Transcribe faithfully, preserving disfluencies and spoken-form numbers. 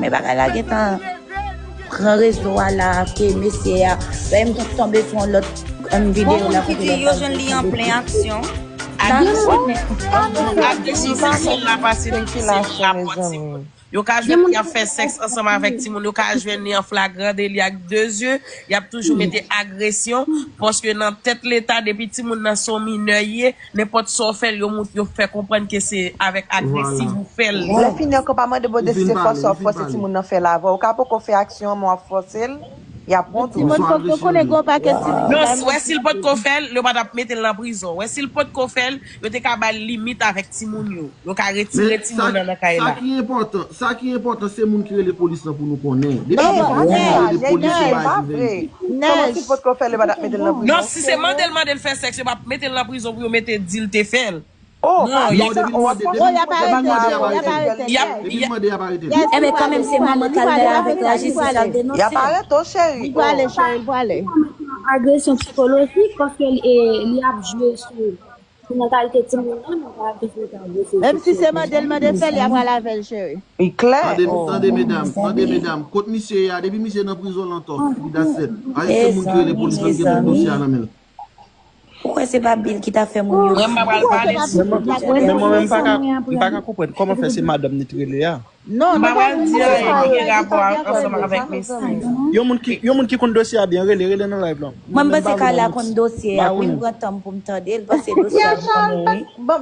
Men bagay la gentan pran rezo a la, ke mesye a, wè m tonbe sou yon lòt, yon videyo la kote lòt la. Yo jwenn li an plen aksyon. Agresyon seksyèl la pase depi se rapò timoun. Yo ka jwenn li ap fè sèks ansanm avèk timoun, yo ka jwenn li an flagran deli ak de zye, y ap toujou mete agresyon, paske nan tèt Leta, depi timoun nan se yon minè ye, nenpòt sa w fè l, yo mout, yo fè konprann ke se avèk agresif ou fè l. Lè fini ankò pa mande bon deside fòse w ap fòse timoun nan fè l avè w. Ou ka poko fè aksyon an men w ap fòse l, y ap pran tou. Timoun fòk yo konnen gen yon pakèt timoun. Non, wè si l potko fè l, yo pa t ap mete l nan prizon. Wè si l potko fè l, yo te ka ba l limit avèk timoun yo. Yo ka retire timoun nan nan kay la. Sa ki enpòtan, sa ki enpòtan se moun ki rele polis lan pou nou konnen. Depi se moun ki rele polis yo pa jwenn. Kòman si potko fè l, yo pa t ap mete l nan prizon? Non, si se mande l mande l fè sèks, yo p ap mete l nan prizon pou yo mete di l te fè l. Oh, non, y ap, y ap arete, y ap arete. Y ap, y ap, Enben kanmenm se manman k al lè avèk lajistis al denonse. Y ap arete w, cheri. Li prale, cheri, li prale. Agresyon sikolojik paske li, li ap jwe sou, sou mantalite timoun nan, mantalite sou ta agresyon. Menm si se mande l mande fè l, y ap al avè l, cheri. Li klè. Tande, tande medam, tande medam. Kot misye ye a, depi misye nan prizon l antò, li dat sèt. Aji se moun ki rele polis lan ki gen tout dosye a nan men l. Ou kwè se pa Bill ki ta fè moun yo. Mwen m pa pral pale. Men mwen menm m pa ka, m pa ka konprann kòman fè se madanm li t rele a. Non, nou pa di anyen ki gen rapò ansanm avèk mesye. Yon moun ki, yon moun ki konn dosye a byen, rele, rele nan live lan. Mwen m panse Carla konn dosye a wi, m pran tan m pou m tande l, m panse dosye a konn wi.